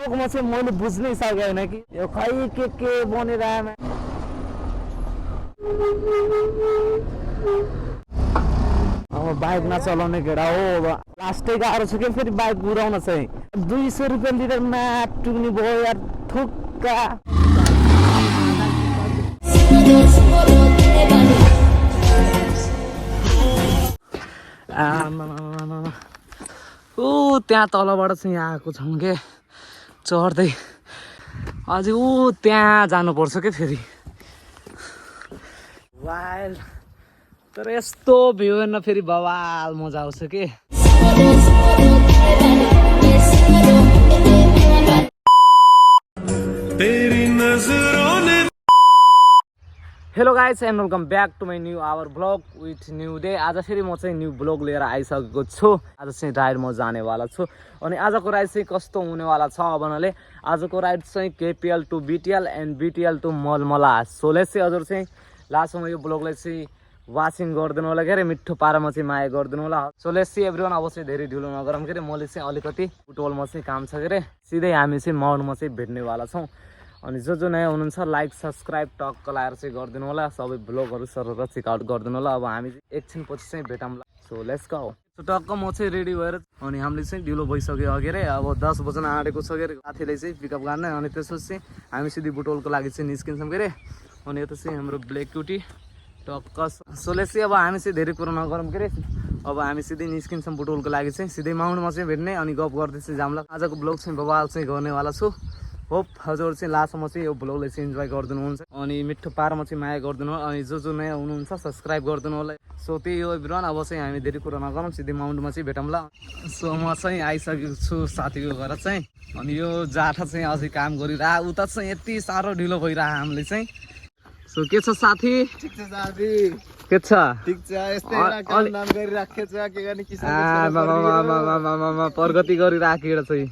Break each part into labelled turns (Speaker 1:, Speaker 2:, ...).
Speaker 1: म चाहिँ मैले बुझ्नै सकेन कि यो खै के बनिरहेमा। अब बाइक नचलाउने केटा हो। अब लास्टै गाह्रो छ कि फेरि बाइक कुदाउन चाहिँ 200 रुपियाँ लिटरमा टुक्ने भयो यार ठुक्का। ऊ त्यहाँ तलबाट चाहिँ यहाँ आएको छौँ के चढ्दै अझै ऊ त्यहाँ जानुपर्छ के फेरि वाइल्ड। तर यस्तो भ्यू हेर्न फेरि बवाल मजा आउँछ के। Hello guys and welcome back to my new our vlog with new day. आज फेरि म चाहिँ न्यू ब्लग लिएर आइसकेको छु। आज चाहिँ राइड म जानेवाला छु अनि आजको राइड चाहिँ कस्तो हुनेवाला छ भन्नाले आजको राइड चाहिँ KPL to BTL and BTL to Malmala. So let's चाहिँ हजुर चाहिँ लास्टमा यो ब्लगलाई चाहिँ वाचिङ गरिदिनु होला के अरे मिठो पारामा चाहिँ माया गरिदिनु होला। So let's see everyone. अब चाहिँ धेरै ढिलो नगरौँ के अरे मैले चाहिँ अलिकति बुटवलमा चाहिँ काम छ के अरे सिधै हामी चाहिँ माउन्टमा चाहिँ भेट्नेवाला छौँ। अनि जो नयाँ हुनुहुन्छ लाइक सब्सक्राइब टक्क लाएर चाहिँ गरिदिनु होला। सबै ब्लगहरू सरर चेकआउट गरिदिनु होला। अब हामी एकछिन पछि चाहिँ भेटौँला। So let's go. सो टक्क म चाहिँ रेडी भएर अनि हामीले चाहिँ ढिलो भइसक्यो अघि अरे अब 10 बज्न आँटेको छ के अरे साथीले चाहिँ पिकअप गर्ने अनि त्यसपछि चाहिँ हामी सिधै बुटवलको लागि चाहिँ निस्किन्छौँ के अरे। अनि यता चाहिँ हाम्रो ब्ल्याक क्युटी टक्क। सो लेट्स चाहिँ अब हामी चाहिँ धेरै कुरो नगरौँ के अरे अब हामी सिधै निस्किन्छौँ बुटवलको लागि चाहिँ सिधै माउन्टमा चाहिँ भेट्ने अनि गफ गर्दै चाहिँ जाउँला। आजको ब्लग चाहिँ बवाल चाहिँ गर्नेवाला छु। होप हजुर चाहिँ लास्टमा चाहिँ यो ब्लगलाई चाहिँ इन्जोय गरिदिनुहुन्छ अनि मिठो पारमा चाहिँ माया गरिदिनु होला अनि जो नयाँ हुनुहुन्छ सब्सक्राइब गरिदिनु होला। सो त्यही हो एभ्रीवन। अब चाहिँ हामी धेरै कुरा नगरौँ सिधै माउन्टमा चाहिँ भेटौँला। सो म चाहिँ आइसकेको छु साथीको घर चाहिँ अनि यो जाठा चाहिँ अझै काम गरिरह उता चाहिँ यति साह्रो ढिलो भइरह हामीले चाहिँ। सो के छ साथी?
Speaker 2: ठिक छ साथी।
Speaker 1: के छ?
Speaker 2: ठिक छ यस्तै काम नाम गरिराखेको छ के गर्ने किसान
Speaker 1: प्रगति गरिराखेर चाहिँ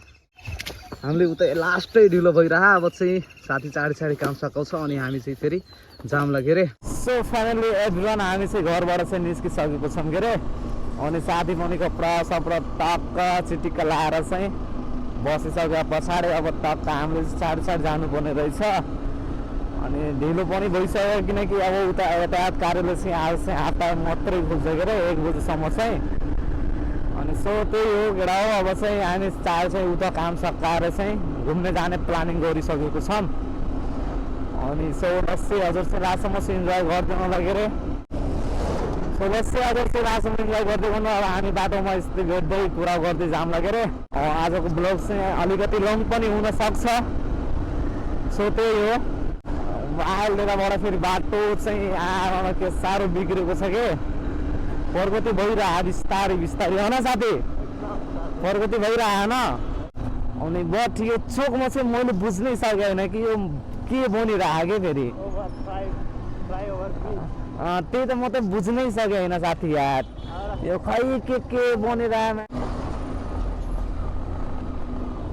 Speaker 1: हामीले उता लास्टै ढिलो भइरह अब चाहिँ साथी चाँडी काम सकाउँछ अनि हामी चाहिँ फेरि जामला के अरे। सो फाइनली एभ्रीवन हामी चाहिँ घरबाट चाहिँ निस्किसकेको छौँ के अरे अनि साथी पनि कपडा सपडा टक्क चिटिक्क लाएर चाहिँ बसिसके पछाडि अब टक्क हामीले चाँडी जानुपर्ने रहेछ अनि ढिलो पनि भइसक्यो किनकि अब उता यातायात कार्यालय चाहिँ आज चाहिँ 8 मात्रै खुल्छ के अरे 1 बजीसम्म चाहिँ। अनि सो त्यही हो केटा हो। अब चाहिँ हामी चार चाहिँ उता काम सकाएर चाहिँ घुम्ने जाने प्लानिङ गरिसकेको छौँ अनि सो लस्सी हजुर चाहिँ लास्टसम्म चाहिँ इन्जोय गरिदिनु लागि अरे। सो लस्सी हजुर चाहिँ लास्टसम्म इन्जोय गर्दै गर्नु। अब हामी बाटोमा यस्तै भेट्दै कुरा गर्दै जाऊँ लागि अरे। आजको ब्लग चाहिँ अलिकति लङ पनि हुनसक्छ। सो त्यही हो। आइलेबाट फेरि बाटो चाहिँ आमा के साह्रो बिग्रेको छ कि प्रगति भइरह बिस्तारै हो न साथी प्रगति भइरह न अनि बट यो चोकमा चाहिँ मैले बुझ्नै सकेन कि यो के बनिरह के फेरि त्यही त म त बुझ्नै सकेन साथी यार यो खै के बनिरह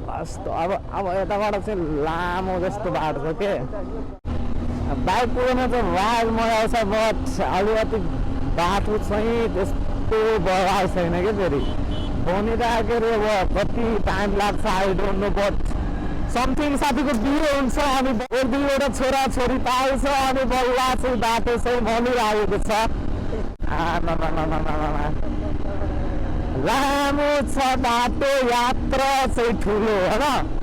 Speaker 1: कस्तो। अब यताबाट चाहिँ लामो जस्तो बाटो छ के बाइक कुदाउन चाहिँ वाइल्ड मजा आउँछ बट अलिकति बाटो चाहिँ त्यस्तो बवाल छैन क्या फेरि बनिरहेको अरे। अब कति टाइम लाग्छ I don't know but something साथीको बिहे हुन्छ अनि 1-2वटा छोरा छोरी पाल्छ अनि बल्ल चाहिँ बाटो चाहिँ बनिरहेको छ। लामो छ बाटो यात्रा चाहिँ ठुलो होइन।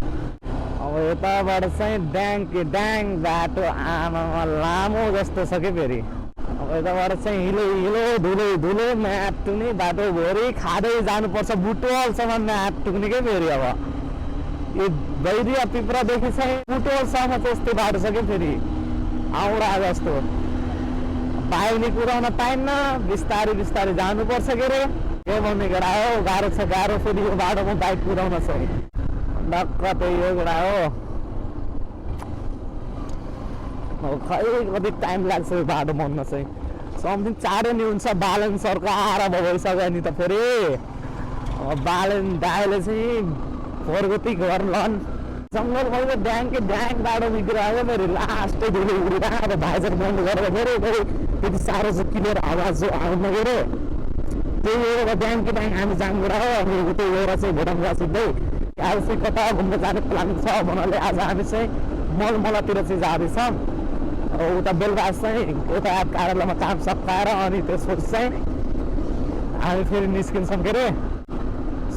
Speaker 1: अब यताबाट चाहिँ ड्याङ बाटो आमामा लामो जस्तो छ कि फेरि अब यताबाट चाहिँ हिलो धुलो म्याट टुक्ने बाटोभरि खाँदै जानुपर्छ बुटवलसम्म म्याट टुक्ने क्या फेरि। अब यो बैरिया पिपरादेखि चाहिँ बुटवलसम्म चाहिँ यस्तै बाटो छ कि फेरि औडा जस्तो बाइक नि कुदाउन पाइन्न बिस्तारै जानुपर्छ के अरे। के भन्ने केटा हो गाह्रो छ गाह्रो फेरि यो बाटोमा बाइक कुदाउन चाहिँ डक्क त्यही हो केटा हो। खै कति टाइम लाग्छ यो बाटो बन्न चाहिँ समथिङ चाँडो नि हुन्छ। बालन सरकार अब भइसक्यो नि त फेरि बालन दाइले चाहिँ प्रगति गर्लन जङ्गल भइगयो ड्याङ बाटो बिग्रियो फेरि लास्टै धुलो उडिरहेको अब भाइजर बन्द गरेर फेरि त्यति साह्रो चाहिँ क्लियर आवाज आउन के अरे। त्यही हो अब ड्याङ हामी जाम गएर हो अनि उतै गएर चाहिँ भेटौँला सिधै आज चाहिँ कता घुम्न जाने प्लान छ भन्नाले आज हामी चाहिँ मलमलातिर चाहिँ जाँदैछौँ। उता बेलुका चाहिँ यता कार्यालयमा काम सकाएर अनि त्यसपछि चाहिँ हामी फेरि निस्किन्छौँ के अरे।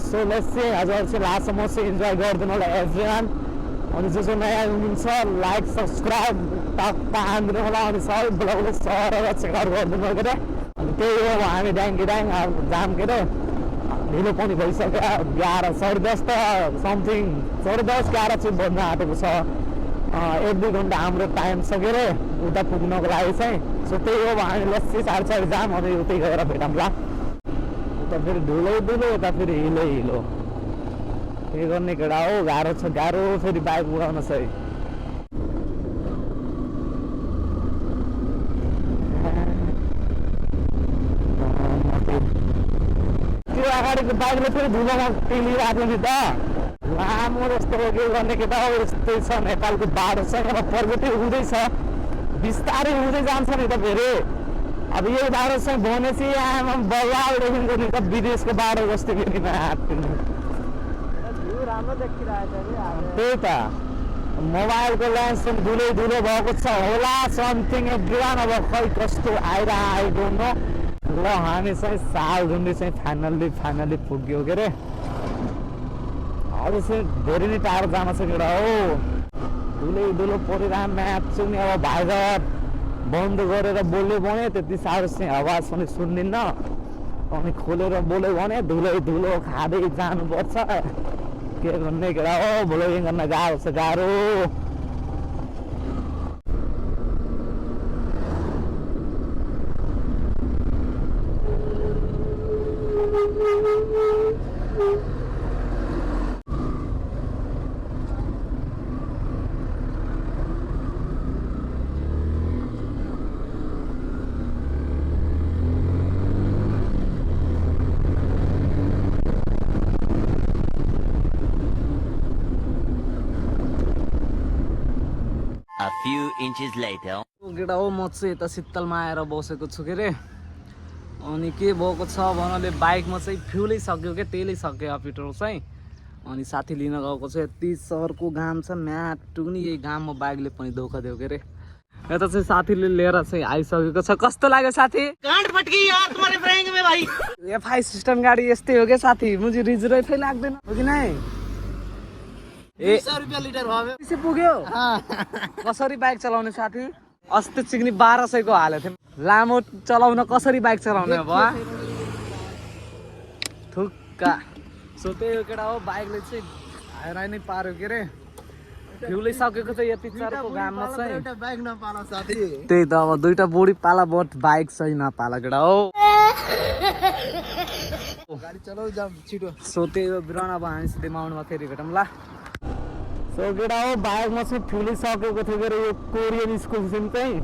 Speaker 1: सो लेट्स चाहिँ हजुर चाहिँ लास्टसम्म चाहिँ इन्जोय गरिदिनु होला एभ्रिवान। अनि जो नयाँ हुनुहुन्छ लाइक सब्सक्राइब टक्क हानिदिनु होला अनि सबै ब्लगले सरेर चेकआउट गरिदिनु के अरे। अनि त्यही हो हामी ड्याङ्गी ड्याङ जाम के अरे ढिलो पनि भइसक्यो 11 10:30 त समथिङ 10:30 11 चाहिँ बज्न आँटेको छ। 1-2 घन्टा हाम्रो टाइम छ के अरे उता पुग्नको लागि चाहिँ। सो त्यही हो हामी लस्सी 4:30 जाम अनि उतै गएर भेटौँला। उता फेरि धुलै धुलो यता फेरि हिलो के गर्ने केटा हो गाह्रो छ गाह्रो फेरि बाइक उडाउन चाहिँ। त्यो अगाडिको बाइकले फेरि धुलोमा टेलिरहेको नि त लामो जस्तो हो के गर्ने केटा हो। यस्तै छ नेपालको बाटो चाहिँ अब पर्वतै हुँदैछ बिस्तारै हुँदै जान्छ नि त फेरि। अब यही बाटो चाहिँ भनेपछि आमा बल्लालदेखिको नि त विदेशको बाटो जस्तो फेरि राम्रो देखिरहेको त्यही त मोबाइलको लेन्स पनि धुलो भएको छ होला समथिङ एभ्रिवान। अब खै कस्तो आइरहेको न ल हामी चाहिँ सालढुङ्गी चाहिँ फाइनल्ली पुग्यो के अरे। अब चाहिँ धेरै नै टाढो जान छ केटा हो धुलो परिरह म्याच नि। अब भाइबर बन्द गरेर बोल्यो भने त्यति साह्रो चाहिँ आवाज पनि सुन्दिनँ अनि खोलेर बोल्यो भने धुलो खाँदै जानुपर्छ के गर्ने केटा हो। ब्लगिङ गर्न गाह्रो छ गाह्रो।
Speaker 3: A few inches later.
Speaker 1: केटा हो म चाहिँ यता शीतलमा आएर बसेको छु के अरे। अनि के भएको छ भन्नाले बाइकमा चाहिँ फ्युलै सक्यो क्या तेलै सक्यो पेट्रोल चाहिँ। अनि साथी लिन गएको छ यति सहरको घाम छ म्याटुक नि यही घाममा बाइकले पनि धोका दियो के अरे। यता चाहिँ साथीले लिएर चाहिँ आइसकेको छ। कस्तो लाग्यो साथी? एफआई सिस्टम गाडी यस्तै हो क्या साथी मुझे रिजर्भै लाग्दैन हो कि नै।
Speaker 2: 100 रुपियाँ लिटर भयो
Speaker 1: पुग्यो कसरी बाइक चलाउने साथी? अस्ति चिक्नी 1200 को हालेको थियौँ। लामो चलाउन कसरी बाइक चलाउने अब थुक्का। सो त्यही हो केटा हो बाइकले चाहिँ हायर नै पार्यो के अरे। फ्युलै सकेको चाहिँ यति चरको घाममा चाहिँ
Speaker 2: बाइक नपाला साथी।
Speaker 1: त्यही त अब दुईटा बुढी पाला बट बाइक चाहिँ नपाला केटा हो।
Speaker 2: गाडी चलाउ जाम छिटो।
Speaker 1: सो त्यही हो बिरान अब हामी सिधै माउन्टमा फेरि भेटौँला। सो केटा हो बाइकमा चाहिँ फ्युलै सकेको थियो के अरे यो कोरियन स्कुल सिम चाहिँ।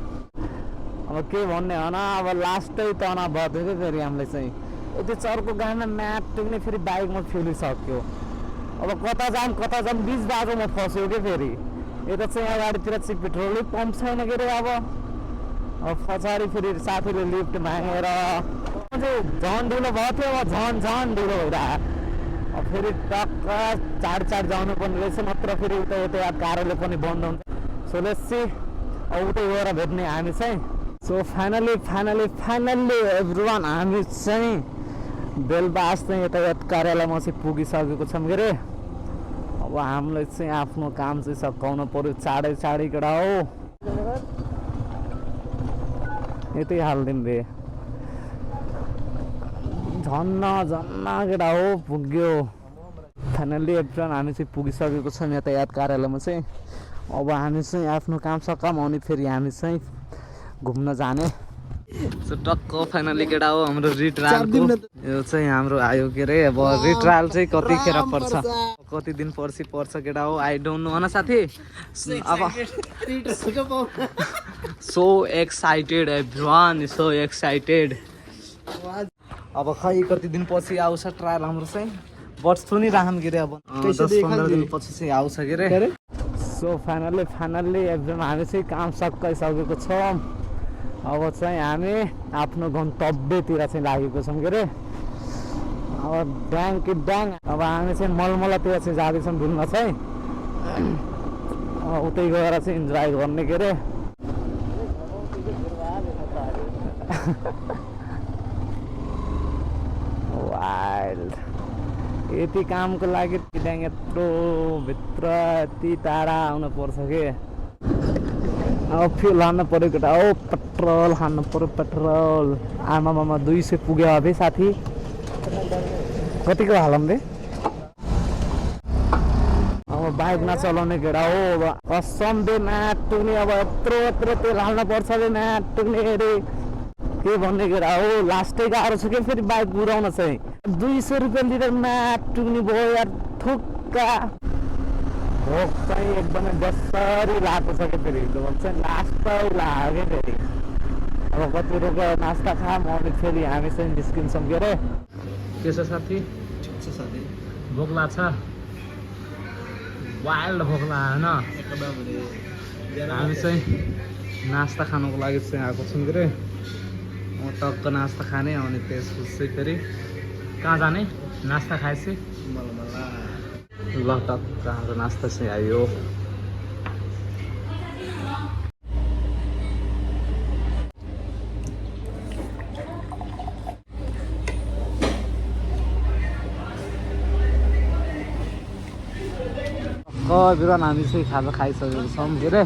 Speaker 1: अब के भन्ने हो न अब लास्टै तनाव भयो क्या फेरि हामीलाई चाहिँ यति चर्को घाममा म्याट टेक्ने फेरि बाइकमा फ्युलै सक्यो। अब कता जाम बिच बाटोमा फस्यो क्या फेरि। यता चाहिँ अगाडितिर चाहिँ पेट्रोलै पम्प छैन के अरे। अब पछाडि फेरि साथीले लिफ्ट मागेर झन् ढिलो भयो थियो अब झन् ढिलो भइरहेको। अब फेरि टक्क 4 जानु पर्ने रहेछ नत्र फेरि उता यातायात कार्यालय पनि बन्द हुन्छ। सो लेट्स सी अब उतै गएर भेट्ने हामी चाहिँ। सो फाइनल्ली एभ्रिवान हामी चाहिँ बेलबास चाहिँ यातायात कार्यालयमा चाहिँ पुगिसकेको छौँ के अरे। अब हामीलाई चाहिँ आफ्नो काम चाहिँ सकाउनु पर्यो चाँडै केटा हो। यतै हालिदिउँ बे झन्न केटा हो पुग्यो। फाइनल्ली एभ्रिवान हामी चाहिँ पुगिसकेको छौँ यातायात कार्यालयमा चाहिँ। अब हामी चाहिँ आफ्नो काम सकाम अनि फेरि हामी चाहिँ घुम्न जाने। सो टक्क फाइनल्ली केटा हो हाम्रो रिट्रायलको यो चाहिँ हाम्रो आयो के अरे। अब रिट्रायल चाहिँ कतिखेर पर्छ कति दिन पर्छ केटा हो आई डोन्ट नो होइन साथी। अब so excited everyone so excited. अब खै कति दिन पछि आउँछ ट्रायल हाम्रो चाहिँ बट सुनिराखौँ के अरे। अब 10-15 दिन पछि चाहिँ आउँछ के अरे। सो फाइनल्ली एभ्रिवान हामी चाहिँ काम सकाइसकेको छौँ। अब चाहिँ हामी आफ्नो गन्तव्यतिर चाहिँ लागेको छौँ के अरे। अब ड्याङ कि ड्याङ। अब हामी चाहिँ मलमलातिर चाहिँ जाँदैछौँ घुम्न चाहिँ। उतै गएर चाहिँ इन्जोय गर्ने के अरे। वाइल्ड यति कामको लागि ड्याङ यत्रो भित्र यति टाढा आउनु पर्छ कि। अब फ्युल हान्नु पऱ्यो केटा। ओ पेट्रोल हान्नु पऱ्यो पेट्रोल। आमामामा 200 पुग्यो अबे साथी। कतिको हालौँ रे? अब बाइक नचलाउने केटा हो। अब कसम दे नाटुक्ने। अब यत्रो तेल हाल्नु पर्छ अरे नाटुक्ने अरे के भन्ने केटा हो। लास्टै गाह्रो छ कि फेरि बाइक कुदाउन चाहिँ। 200 रुपियाँ लिएर नाटुक्ने भयो यार थुक्का। भोक चाहिँ एकदमै बेसरी लागेको छ कि फेरि चाहिँ लास्टै लाग्यो फेरि। अब कति रुपियाँ नास्ता खाम अनि फेरि हामी चाहिँ निस्किन्छौँ के अरे। के छ साथी?
Speaker 2: ठिक छ साथी।
Speaker 1: भोक लाग्छ? वाइल्ड भोक लाग्यो होइन। हामी चाहिँ नास्ता खानुको लागि चाहिँ आएको छौँ के अरे। म टक्क नास्ता खाने अनि त्यसपछि फेरि कहाँ जाने? नास्ता खाएपछि ल टक्क हाम्रो नास्ता चाहिँ आयो। बिरान हामी चाहिँ खाजा खाइसकेको छौँ के अरे।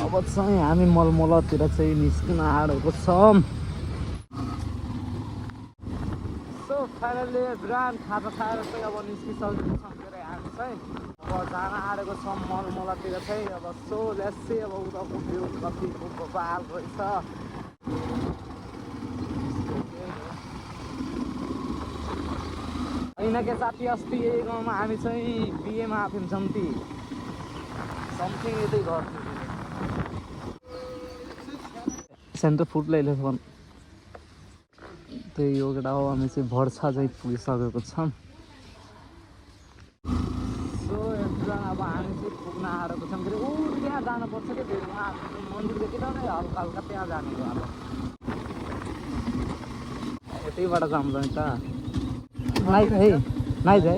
Speaker 1: अब चाहिँ हामी मलमलातिर चाहिँ निस्किन आँटेको छौँ। सो फाइनली बिरान खाजा खाएर चाहिँ अब निस्किसकेको छौँ के अरे हामी चाहिँ। अब जान आँटेको छौँ मलमलातिर चाहिँ। अब सो लेट्स सी अब उताको भ्यू कतिको बबाल रहेछ। होइन के साथी अस्ति यही गाउँमा हामी चाहिँ बिहेमा थियौँ समथिङ यतै गर्थ्यौँ। सेन्टर फुड ल्याइले फोन त्यही हो केटा हो। हामी चाहिँ भर्छा चाहिँ पुगिसकेको छौँ। सो अब हामी चाहिँ पुग्न आँटेको छौँ फेरि। ऊ त्यहाँ जानुपर्छ कि फेरि उहाँ मन्दिर देखि त नै हल्का हल्का त्यहाँ जाने हो। अब यतैबाट जान्छ नि त। नाइस है नाइस है।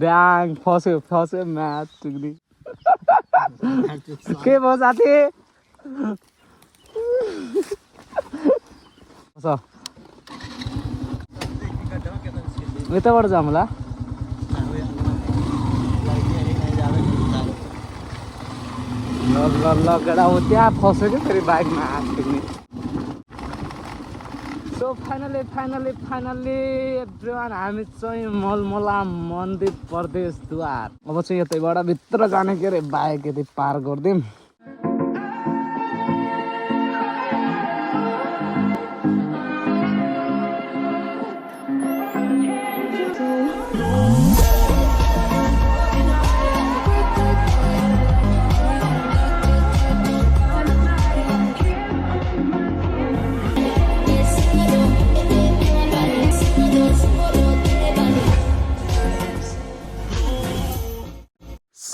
Speaker 1: ब्याङ फस्यो म्याच टुक्री। के भयो साथी? यताबाट जाऊँ होला। ल केटा हो त्यहाँ फस्यो कि फेरि बाइकमा हात पुग्ने। सो फाइनली एभ्रिवान हामी चाहिँ मलमला मन्दिर प्रदेश द्वार। अब चाहिँ यतैबाट भित्र जाने के अरे बाइक यतै पार गरिदिउँ।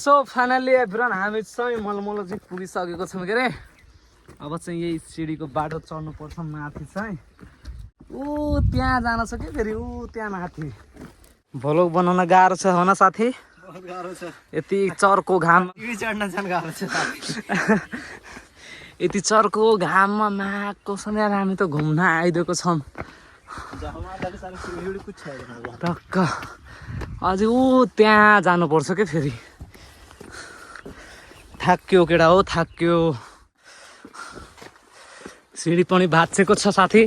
Speaker 1: सो फाइनली एभ्रिवान हामी चाहिँ मलमला चाहिँ पुगिसकेको छौँ के अरे। अब चाहिँ यही सिडीको बाटो चढ्नुपर्छ माथि चाहिँ। ऊ त्यहाँ जान छ कि फेरि ऊ त्यहाँ माथि। भ्लग बनाउन गाह्रो छ हो न साथी?
Speaker 2: बहुत गाह्रो छ।
Speaker 1: यति चर्को घाम
Speaker 2: चढ्न चाहिँ गाह्रो छ साथी।
Speaker 1: यति चर्को घाममा माको समय हामी त घुम्न आइदिएको छौँ टक्क। अझै ऊ त्यहाँ जानुपर्छ कि फेरि। थाक्यो केटा हो थाक्यो। सिडी पनि भाँचेको छ साथी।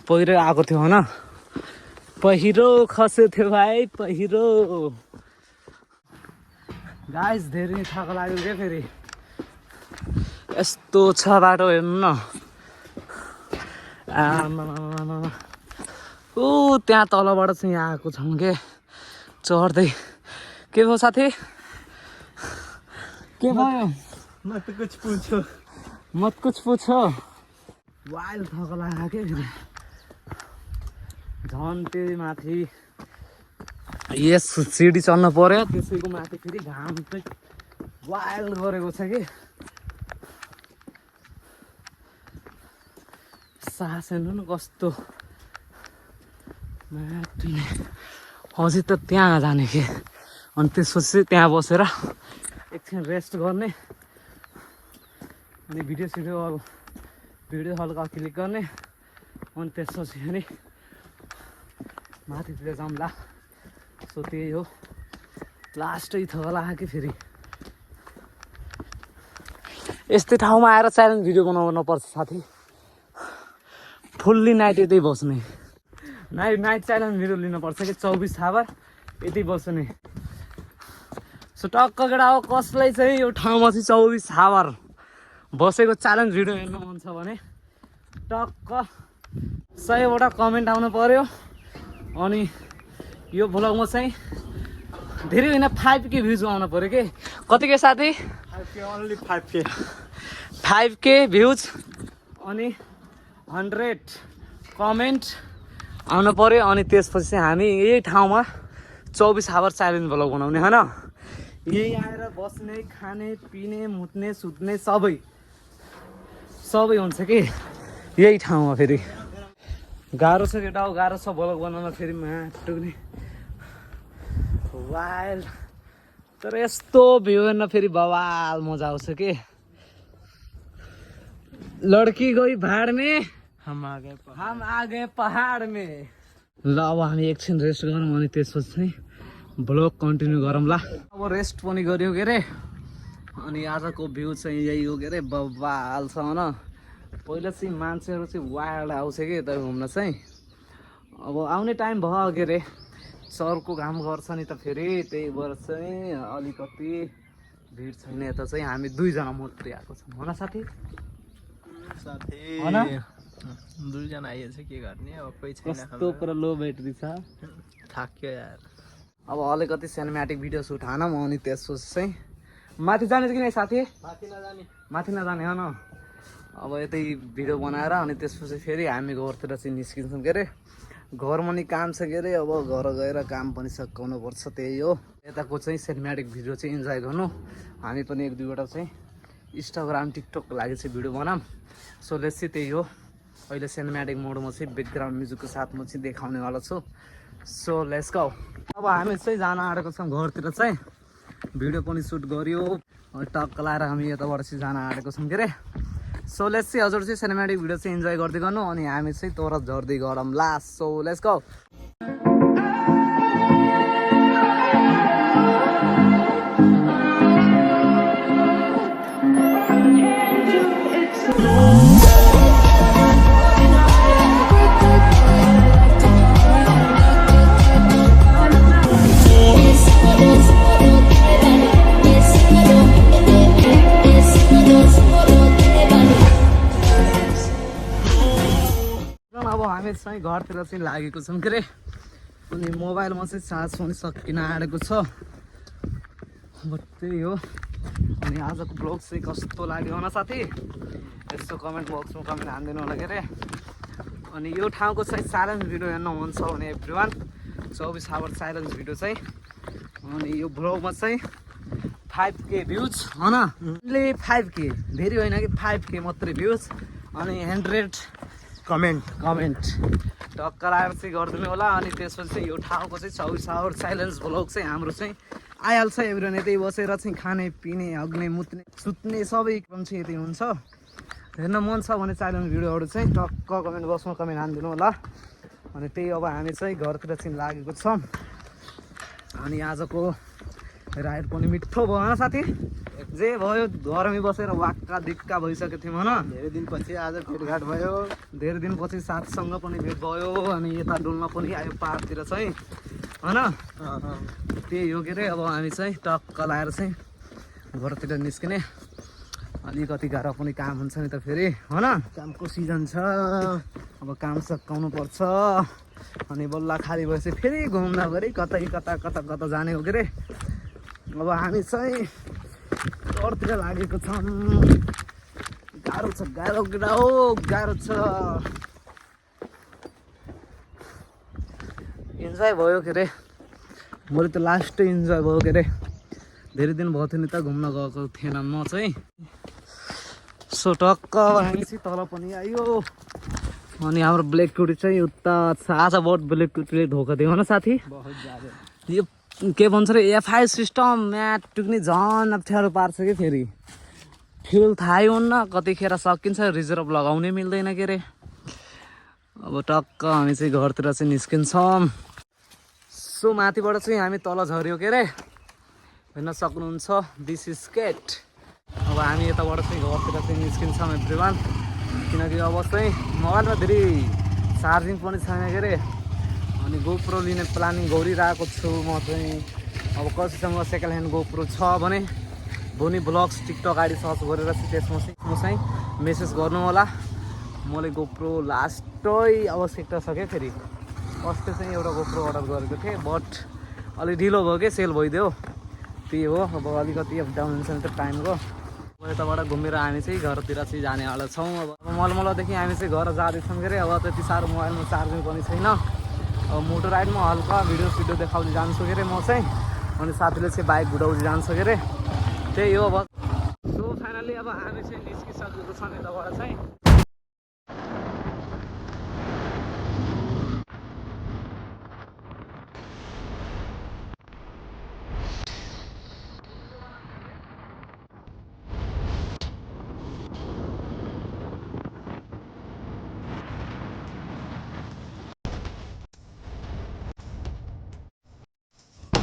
Speaker 1: पहिरो आएको थियो होइन। पहिरो खसेको थियो भाइ पहिरो। गाइस धेरै थाक लाग्यो क्या फेरि। यस्तो छ बाटो हेर्नु न। ऊ त्यहाँ तलबाट चाहिँ आएको छौँ के चढ्दै। के भयो साथी? के भयो?
Speaker 2: मत कुछ पूछो।
Speaker 1: वाइल्ड थक लाग्यो क्या फेरि। झन् त्यही माथि यस सिडी चढ्नु पर्यो। त्यसैको माथि फेरि घाम चाहिँ वाइल्ड गरेको छ कि। सास हेर्नु न कस्तो माटुले अझै त त्यहाँ जाने कि अनि त्यसपछि त्यहाँ बसेर एकछिन रेस्ट गर्ने अनि भिडियो हल्का क्लिक गर्ने अनि त्यसपछि अनि माथितिर जाउँला सो त्यही हो लास्टै थला कि फेरि यस्तै ठाउँमा आएर च्यालेन्ज भिडियो बनाउनु पर्छ साथी फुल्ली नाइट यतै बस्ने नाइट च्यालेन्ज भिडियो लिनुपर्छ कि 24 आवर यतै बस्ने सो टक्क केटा हो कसलाई चाहिँ यो ठाउँमा चाहिँ 24 आवर बसेको च्यालेन्ज भिडियो हेर्नु मन छ भने टक्क 100वटा कमेन्ट आउनु पर्यो अनि यो भ्लगमा चाहिँ धेरै होइन 5K भ्युज आउनु पर्यो कि कति के साथी 5K भ्युज अनि 100 कमेन्ट आउनु पर्यो अनि त्यसपछि चाहिँ हामी यही ठाउँमा 24 आवर च्यालेन्ज भ्लग बनाउने होइन यही आएर बस्ने खाने पिने मुत्ने सुत्ने सबै हुन्छ कि यही ठाउँमा फेरि गाह्रो छ केटा हो गाह्रो छ भ्लग बनाउन फेरि माटुने वाइल्ड तर यस्तो भ्यू हेर्न फेरि बवाल मजा आउँछ कि लड्की गई भाड में हम आ गए पहाड में ल अब हामी एकछिन रेस्ट गरौँ अनि त्यसपछि चाहिँ भ्लग कन्टिन्यू गरौँला अब रेस्ट पनि गऱ्यो के अरे अनि आजको भ्यू चाहिँ यही हो के अरे बवाल छ होइन पहिला चाहिँ मान्छेहरू चाहिँ वाइल्ड आउँछ कि यता घुम्न चाहिँ अब आउने टाइम भयो के अरे सरको काम गर्छ नि त फेरि त्यही भएर चाहिँ अलिकति भिड छैन यता चाहिँ हामी 2 जना मात्रै आएको छौँ होइन साथी होइन
Speaker 2: 2 जना आइएछ के गर्ने अब कोही छैन
Speaker 1: कस्तो पुरा लो ब्याट्री छ
Speaker 2: थाक्यो यार
Speaker 1: अब अलिकति सिनेम्याटिक भिडियो सुट हानौँ अनि त्यसपछि चाहिँ माथि जाने कि नै साथी माथि नजाने होइन अब यतै भिडियो बनाएर अनि त्यसपछि फेरि हामी घरतिर चाहिँ निस्किन्छौँ के अरे घरमा नि काम छ के अरे अब घर गएर काम पनि सकाउनु पर्छ त्यही हो यताको चाहिँ सिनेम्याटिक भिडियो चाहिँ इन्जोय गर्नु हामी पनि 1-2वटा चाहिँ इन्स्टाग्राम टिकटकको लागि चाहिँ भिडियो बनाऊँ सो लेट्स चाहिँ त्यही हो अहिले सिनेम्याटिक मोडमा चाहिँ ब्याकग्राउन्ड म्युजिकको साथमा चाहिँ देखाउनेवाला छु सो लेट्स गो अब हामी चाहिँ जान आँटेको छौँ घरतिर चाहिँ भिडियो पनि सुट गऱ्यो अनि टक्क लाएर हामी यताबाट चाहिँ जान आँटेको छौँ के अरे सो लेट्स चाहिँ हजुर चाहिँ सिनेम्याटिक भिडियो चाहिँ इन्जोय गर्दै गर्नु अनि हामी चाहिँ तोर झर्दै गरौँ लास्ट सो लेट्स गो अब हामी चाहिँ घरतिर चाहिँ लागेको छौँ के अरे अनि मोबाइलमा चाहिँ चार्ज पनि सकिन आँटेको छ अब त्यही हो अनि आजको ब्लग चाहिँ कस्तो लाग्यो होला साथी यस्तो कमेन्ट बक्समा कमेन्ट हानिदिनु होला के अरे अनि यो ठाउँको चाहिँ च्यालेन्ज भिडियो हेर्न मन छ भने एभ्रिवान 24 आवर च्यालेन्ज भिडियो चाहिँ अनि यो ब्लगमा चाहिँ 5K भ्युज होइन ओन्ली 5K धेरै होइन कि 5K मात्रै भ्युज अनि 100 कमेन्ट टक्क लाएर चाहिँ गरिदिनु होला अनि त्यसपछि चाहिँ यो ठाउँको चाहिँ 24 आवर च्यालेन्ज भ्लग चाहिँ हाम्रो चाहिँ आइहाल्छ एभ्रिवान यतै बसेर चाहिँ खाने पिने हग्ने मुत्ने सुत्ने सबै काम चाहिँ यतै हुन्छ हेर्न मन छ भने च्यालेन्ज भिडियोहरू चाहिँ टक्क कमेन्ट बक्समा कमेन्ट हानिदिनु होला अनि त्यही अब हामी चाहिँ घरतिर चाहिँ लागेको छौँ अनि आजको राइड पनि मिठो भयो होइन साथी जे भयो घरमै बसेर वाक्का दिक्का भइसकेको थियौँ होइन
Speaker 2: धेरै दिनपछि आज भेटघाट भयो
Speaker 1: धेरै दिनपछि साथसँग पनि भेट भयो अनि यता डुल्न पनि आयो पाहाडतिर चाहिँ होइन त्यही हो के अरे अब हामी चाहिँ टक्क लाएर चाहिँ घरतिर निस्किने अलिकति गाह्रो पनि काम हुन्छ नि त फेरि होइन
Speaker 2: कामको सिजन छ
Speaker 1: अब काम सकाउनु पर्छ अनि बल्ल खाली भएपछि फेरि घुम्दाखेरि कता जाने हो के अरे अब हामी चाहिँ घरतिर लागेको छौँ गाह्रो छ गाह्रो छ इन्जोय भयो के अरे मैले त लास्टै इन्जोय भयो के अरे धेरै दिन भयो थियो नि त घुम्न गएको थिएन म चाहिँ सो टक्क हामी चाहिँ तल पनि आयो अनि हाम्रो ब्ल्याक कुटी चाहिँ उता छ। आज बहुत ब्ल्याक कुटीले धोका दियो न साथी। यो के भन्छ रे एफआई सिस्टम म्याट टुक्ने झन् अप्ठ्यारो पार्छ कि फेरि फ्युल थाहै हुन्न कतिखेर सकिन्छ रिजर्भ लगाउनै मिल्दैन के अरे। अब टक्क हामी चाहिँ घरतिर चाहिँ निस्किन्छौँ। सो माथिबाट चाहिँ हामी तल झऱ्यो के अरे हेर्न सक्नुहुन्छ दिस इज गेट। अब हामी यताबाट चाहिँ घरतिर चाहिँ निस्किन्छौँ एभ्रिवान किनकि अब चाहिँ मोबाइलमा धेरै चार्जिङ पनि छैन के अरे। अनि गोप्रो लिने प्लानिङ गरिरहेको छु म चाहिँ। अब कसैसँग सेकेन्ड ह्यान्ड गोप्रो छ भने भोनी ब्लग्स टिकटक आइडी सर्च गरेर चाहिँ त्यसमा चाहिँ मेसेज गर्नु होला। मैले गोप्रो लास्टै आवश्यकता छ क्या फेरि। अस्ति चाहिँ एउटा गोप्रो अर्डर गरेको थिएँ बट अलिक ढिलो भयो कि सेल भइदियो त्यही हो। अब अलिकति अप डाउन हुन्छ नि त टाइमको। अब यताबाट घुमेर हामी चाहिँ घरतिर चाहिँ जानेवाला छौँ। अब मलमलदेखि हामी चाहिँ घर जाँदैछौँ के अरे। अब त्यति साह्रो मोबाइलमा चार्जिङ पनि छैन। अब मोटर राइडमा हल्का भिडियो देखाउँदै जान्छु के अरे म चाहिँ। अनि साथीले चाहिँ बाइक घुटाउँदै जान्छ के अरे त्यही हो अब। सो फाइनली अब हामी चाहिँ निस्किसकेको छौँ यताबाट चाहिँ।